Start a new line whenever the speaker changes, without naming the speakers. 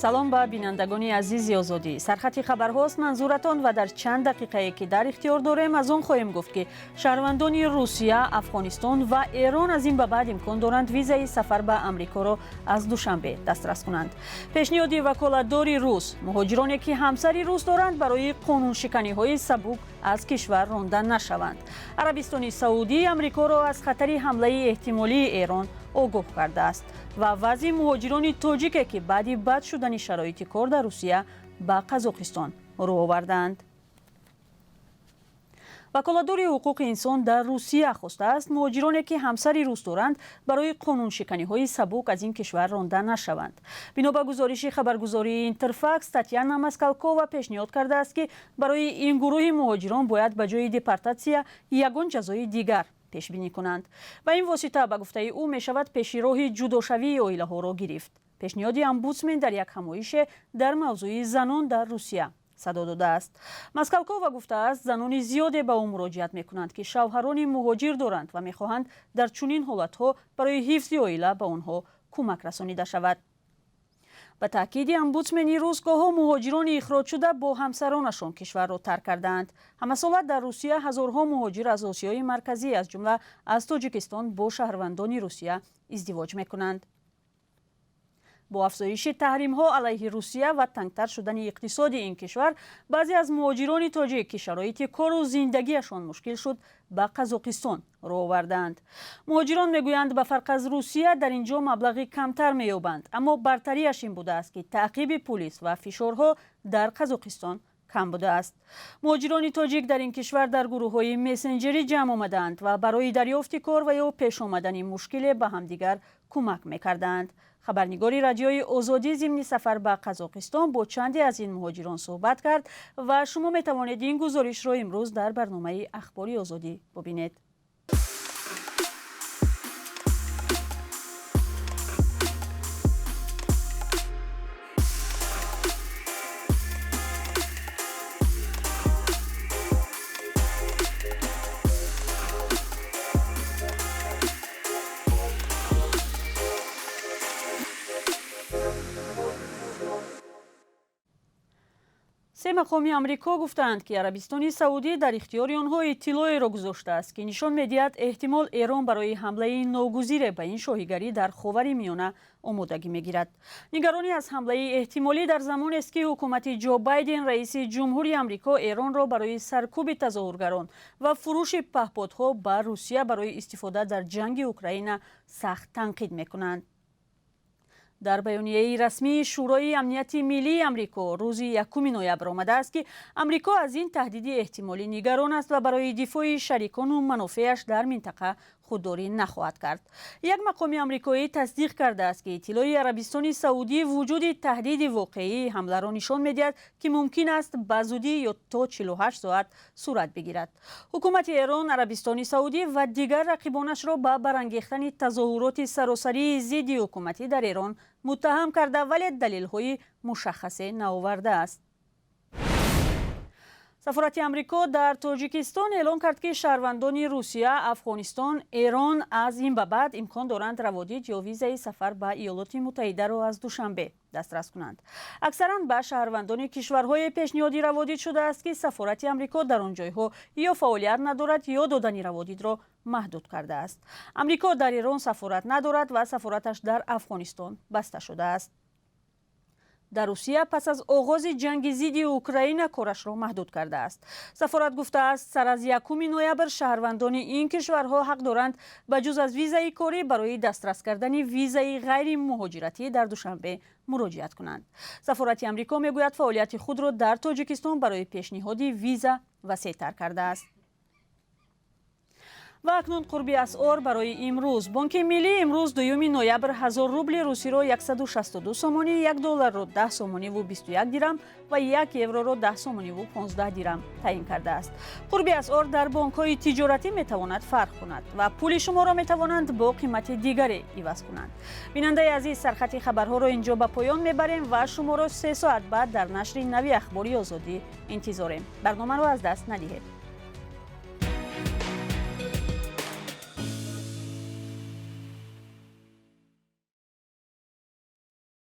Салом ба бинандагони азизи Озодӣ. Сархати хабарҳост манзуратон ва дар чанд дақиқае, ки дар ихтиёр дорем, аз он хоҳем гуфт, ки шаҳрвандони Русия, Афғонистон ва Эрон аз ин ба баъд имкон доранд визаи сафар ба Амрикоро аз Душанбе дастрас кунанд. Пешниҳоди ваколатдори рус: муҳоҷироне, ки ҳамсари рус доранд, барои қонуншиканиҳои сабук аз кишвар ронда нашаванд. Арабистони Саудӣ Амрикоро аз хатари ҳамлаи эҳтимолии Эрон огоҳ кардааст ва вазъи муҳоҷирони тоҷике, ки баъди бад шудани шароити кор дар Русия ба Қазоқистон рӯ овардаанд. Ваколатдори ҳуқуқи инсон дар Русия хостааст, муҳоҷироне, ки ҳамсари рус доранд, барои қонуншиканиҳои сабук аз ин кишвар ронда нашаванд. Бино ба гузориши хабаргузории Интерфакс, Татьяна Москалкова пешниҳод кардааст, ки барои ин гурӯҳи муҳоҷирон бояд ба ҷои депортатсия ягон ҷазои дигар пешбинӣ кунанд. Ба ин восита, ба гуфтаи ӯ, мешавад пеши роҳи ҷудошавии оилаҳоро гирифт. Пешниҳоди омбудсмен дар як ҳамоише дар мавзӯи занон дар Русия садо додааст. Москалкова гуфтааст, занони зиёде ба ӯ муроҷиат мекунанд, ки шавҳарони муҳоҷир доранд ва мехоҳанд дар чунин ҳолатҳо барои ҳифзи оила ба онҳо кӯмак расонида шавад. Ба таъкиди омбудсмени рус, гоҳо муҳоҷирони ихроҷшуда бо ҳамсаронашон кишварро тарк кардаанд. Ҳамасола дар Русия ҳазорҳо муҳоҷир аз Осиёи Марказӣ, аз ҷумла аз Тоҷикистон, бо шаҳрвандони Русия издивоҷ мекунанд. Бо афзоиши таҳримҳо алайҳи Русия ва тангтар шудани иқтисоди ин кишвар, баъзе аз муҳоҷирони тоҷик, ки шароити кору зиндагиашон мушкил шуд, ба Қазоқистон рӯ овардаанд. Муҳоҷирон мегӯянд, ба фарқ аз Русия дар ин ҷо маблағи камтар меёбанд, аммо бартариаш ин будааст, ки таъқиби пулис ва фишорҳо дар Қазоқистон кам будааст. Муҳоҷирони тоҷик дар ин кишвар дар гурӯҳҳои мессенҷерӣ ҷамъ омадаанд ва барои дарёфти кор ва ё пеш омадани мушкиле ба ҳамдигар кӯмак мекардаанд. Хабарнигори Радиои Озодӣ зимни сафар ба Қазоқистон бо чанде аз ин муҳоҷирон суҳбат кард ва шумо метавонед ин гузоришро имрӯз дар барномаи Ахбори Озодӣ бубинед. Се мақоми Амрико гуфтаанд, ки Арабистони Саудӣ дар ихтиёри онҳо иттилоеро гузоштааст, ки нишон медиҳад, эҳтимол Эрон барои ҳамлаи ногузире ба ин шоҳигарӣ дар Ховари Миёна омодагӣ мегирад. Нигаронӣ аз ҳамлаи эҳтимолӣ дар замонест, ки ҳукумати Ҷо Байден, раиси ҷумҳури Амрико, Эронро барои саркӯби тазоҳургарон ва фурӯши паҳподҳо ба Русия барои истифода дар ҷанги Украина сахт танқид мекунанд. Дар баёнияи расмии Шӯрои амнияти миллии Амрико рӯзи 1 ноябр омадааст, ки Амрико аз ин таҳдиди эҳтимолӣ нигарон аст ва барои дифои шарикону манофеаш дар минтақа худдорӣ нахоҳад кард. Як мақоми амрикоӣ тасдиқ кардааст, ки иттилои Арабистони Саудӣ вуҷуди таҳдиди воқеии ҳамларо нишон медиҳад, ки мумкин аст ба зудӣ ё то 48 соат сурат бигирад. Ҳукумати Эрон Арабистони Саудӣ ва дигар рақибонашро ба барангехтани тазоҳуроти саросарии зидди ҳукуматӣ дар Эрон муттаҳам карда, вале далелҳои мушаххасе наовардааст. Сафорати Амрико дар Тоҷикистон эълон кард, ки шаҳрвандони Русия, Афғонистон, Эрон аз ин ба баъд имкон доранд раводид ё визаи сафар ба Иёлоти Муттаҳидаро аз Душанбе дастрас кунанд. Аксаран ба шаҳрвандони кишварҳое пешниҳоди раводид шудааст, ки сафорати Амрико дар он ҷойҳо ё фаъолият надорад, ё додани раводидро маҳдуд кардааст. Амрико дар Эрон сафорат надорад ва сафораташ дар Афғонистон баста шудааст. Дар Русия пас аз оғози ҷанги зидди Украина корашро маҳдуд кардааст. Сафорат гуфтааст, сар аз 1 ноябр шаҳрвандони ин кишварҳо ҳақ доранд ба ҷуз аз визаи корӣ барои дастрас кардани визаи ғайримуҳоҷиратӣ дар Душанбе муроҷиат кунанд. Сафорати Амрико мегӯяд, фаъолияти худро дар Тоҷикистон барои пешниҳоди виза васеътар кардааст. Ва акнун қурби асъор барои имрӯз. Бонки Миллӣ имрӯз, 2 ноябр, 1000 рубли русиро 162 сомонӣ, 1 долларро 10 сомониву 21 дирам ва 1 евроро 10 сомониву 15 дирам таъин кардааст. Қурби асъор дар бонкҳои тиҷоратӣ метавонад фарқ кунад ва пули шуморо метавонанд бо қимати дигаре иваз кунанд. Бинандаи азиз, сархати хабарҳоро инҷо ба поён мебарем ва шуморо 3 соат баъд дар нашри нави Ахбори Озодӣ интизорем. Барномаро аз даст надиҳед.